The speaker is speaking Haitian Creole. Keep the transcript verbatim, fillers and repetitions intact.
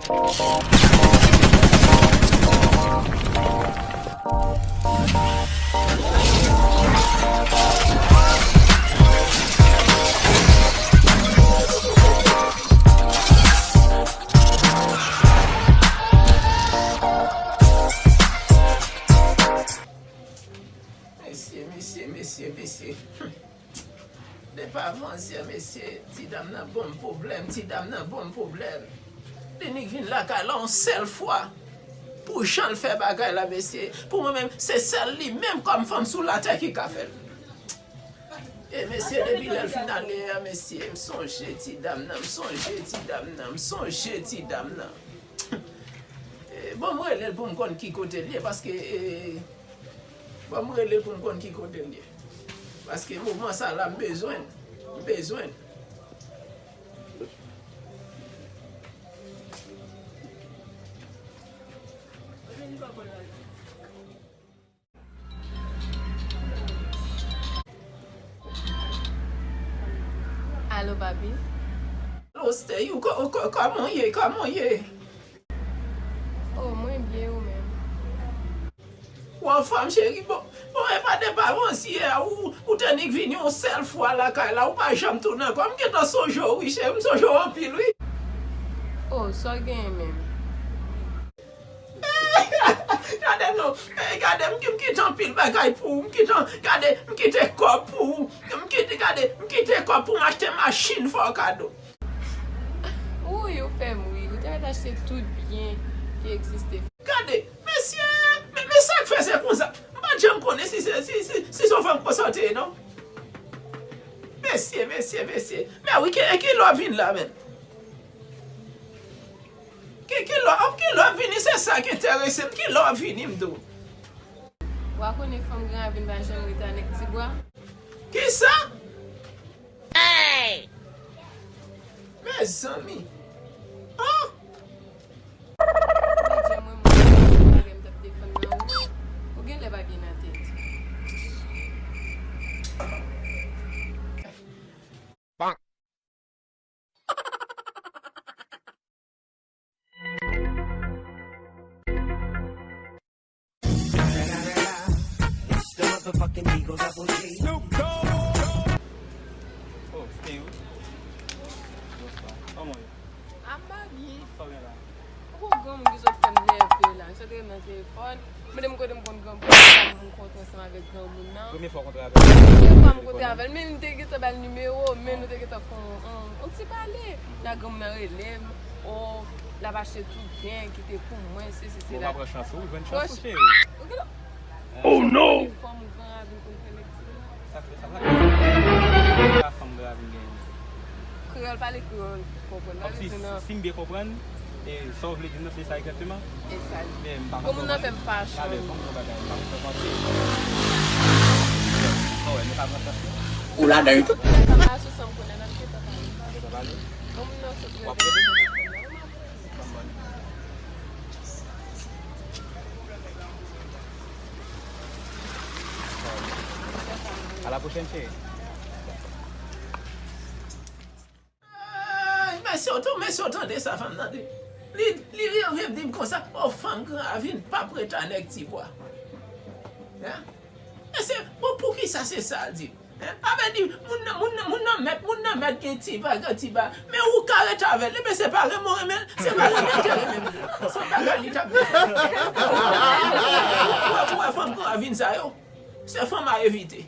Mesye, mesye, mesye, mesye. Depi avansyè, mesye, ti dam nan ban m pwoblèm, ti dam nan ban m pwoblèm. Li nik vin lakay la yon sèl fwa. Pou jan l fè bagay la, mesye, pou mwen menm, se sèl li menm kòm fanm sou latè ki ka fè l. E mesye, depi lè l fin ale a, mesye, m sonje ti dam nan, m sonje ti dam nan, m sonje ti dam nan. E, bon, m rele l pou m konn ki kote l ye, paske, e, bon, m rele l pou m konn ki kote l ye. Paske moman sa la, m bezwen l. M bezwen l. Alo, papi. Alo, Stay, ou kò-, ou kò-, kòman w ye? Kòman w ye? Oh, mwen byen, ou menm? Waw, fanm cheri, bon, bon, e pa depi avansyè a, ou, ou te nik vini yon sèl fwa lakay la, ou pa janm tounen ankò. M gentan sonje w, wi, cheri, m sonje w anpil, wi. Oh, sa w genyen menm? Gade non, eh, gade, m, m kite anpil bagay pou ou, m kite, gade, m kite kòb pou ou, m kite, gade, m kite kòb pou m achte machin fè w kado. Wi, ou fè m ri, ou te mèt achte tout byen ki egziste. Gade, mesye, men, men sa k fè se konsa, m pa t janm konnen si se, si, si, si se yon fanm konsa w te ye, non. Mesye, mesye, mesye, men wi, ki, ki lè w vin la menm? Ki, ki lè, ap ki lè w vini, se sa k enterese m. Ki lè w vini, m di w? Wa konnen fanm Gran Ravin pa janm rete a nèg Tibwa. Kisa? Hey! Mezanmi. An! Ou te di mwen, mwen, se bagay m t ap defann nan ou, ou genlè pa byen nan tèt. It's the motherfucking Eagle Double G. Oh, Steve. Bonsoir. Kòman w ye? Apa byen. Sa w gen la? Ou gon granmoun ki sot fè m nève la. Li sot rele m nan telefòn. Mande m kote m konn granmoun, kote m kontre ansanm avèk granmoun nan. Premye fwa w kontre avè l? Premye fwa m kontre avè l, men m te gentan ba l nimewo, men nou te gentan fè yon, yon, yon ti pale. La granmoun nan rele m, o, l ap achte tout byen ki te pou mwen, sesi, sela. Bon, w pa pran chans ou, jwenn chans ou, cheri. Ou gen, ou gen, oh, non! Fanm ou Gran Ravin konn pran nèg Tibwa. Sa fè, sa fè. Sa fanm Gran Ravin genyen. Kreyòl, pale kreyòl, konprann. Kòmsi, si m byen konprann, e, sa w vle di m nan, se sa egzakteman? E sa l ye. Men m pa konn. Bon, moun nan fè m fache. Talè, fò m di w yon bagay, m pa konn sa w panse. Bon, wè, nou pa pran chans nou. Ou ladan l tou. Sa pa sou sa m konnen, n ap gentan pale. Gentan pale? Bon, moun nan sot rele m. W ap rele m? A la pwochèn, cheri. Ay, mesye w tou, mesye w tande sa fanm nan di. Li, li rive di m konsa, o fanm Gran Ravin p ap ret a nèg Tibwa. Hein? Mesye, bon, poukisa se sa l di? Hein? Sa vle di, moun nan, moun nan, moun nan mèt, moun nan mèt gen Tibwa, gen Tibwa. Men ou ka ret avè l, men se pa renmen w renmen l, se pa renmen l ke renmen l. Se yon bagay li t ap di. Ou wè, ou wè fanm Gran Ravin sa yo, se fanm a evite.